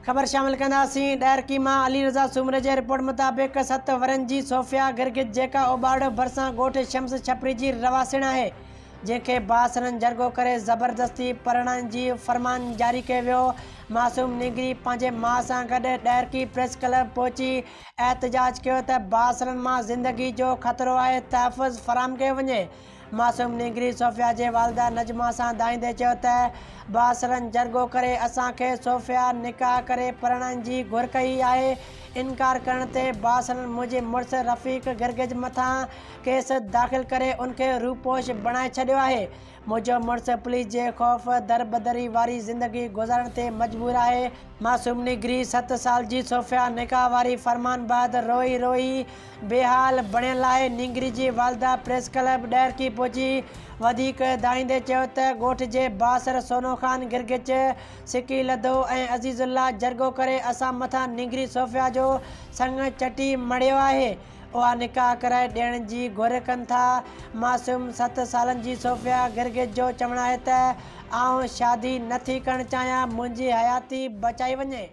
خبر شامل ڪنداسين ڏهرڪي مان علي رضا سومري جي رپورٽ مطابق 7 ورهين جي صوفيا گرگج جيڪا اوٻاڙو ڀرسان ڳوٺ شمس ڇپري جي رهواسڻ آهي جنهن کي بااثرن جرڳو ڪري زبردستي پرڻائڻ جي فرمان جاري ڪيو ويو معصوم نينگري پنهنجي ماء سان گڏ ڏهرڪي پريس ڪلب پهچي احتجاج ڪيو ته بااثرن مان زندگي جو خطرو آهي تحفظ فراهم ڪيو وڃي معصوم نينگري صوفيا جي والده نجمه سان دانهيندي چيو ته بااثرن جرڳو ڪري اسان کي صوفيا نڪاح ڪري پرڻائڻ جي گهر ڪئي آهي، انڪار ڪرڻ تي بااثرن منهنجي مڙس رفيق گرگج مٿان ڪيس داخل ڪري ان کي روپوش بڻائي ڇڏيو آهي، منهنجو مڙس پوليس جي خوف دربدري واري زندگي گذارڻ تي مجبور آهي. معصوم نينگري 7 سال جي صوفيا نڪاح واري فرمان بعد روئي روئي بيحال بڻيل آهي، نينگري جي والده پريس ڪلب ڏهرڪي پهچي وڌيڪ دانهيندي چيو ته ڳوٺ جي بااثر سونو خان گرگچ، سڪي لڌو ۽ عزيز الله جرڳو ڪري اسان مٿان نينگري صوفيا جو سڱ چٽي مڙهيو آهي، اها نڪاح ڪرائي ڏيڻ جي گهر ڪن ٿا، معصوم 7 سالن جي صوفيا گرگچ جو چوڻ آهي ته آئون شادي نٿي ڪرڻ چاهيان، منهنجي حياتي بچائي وڃي.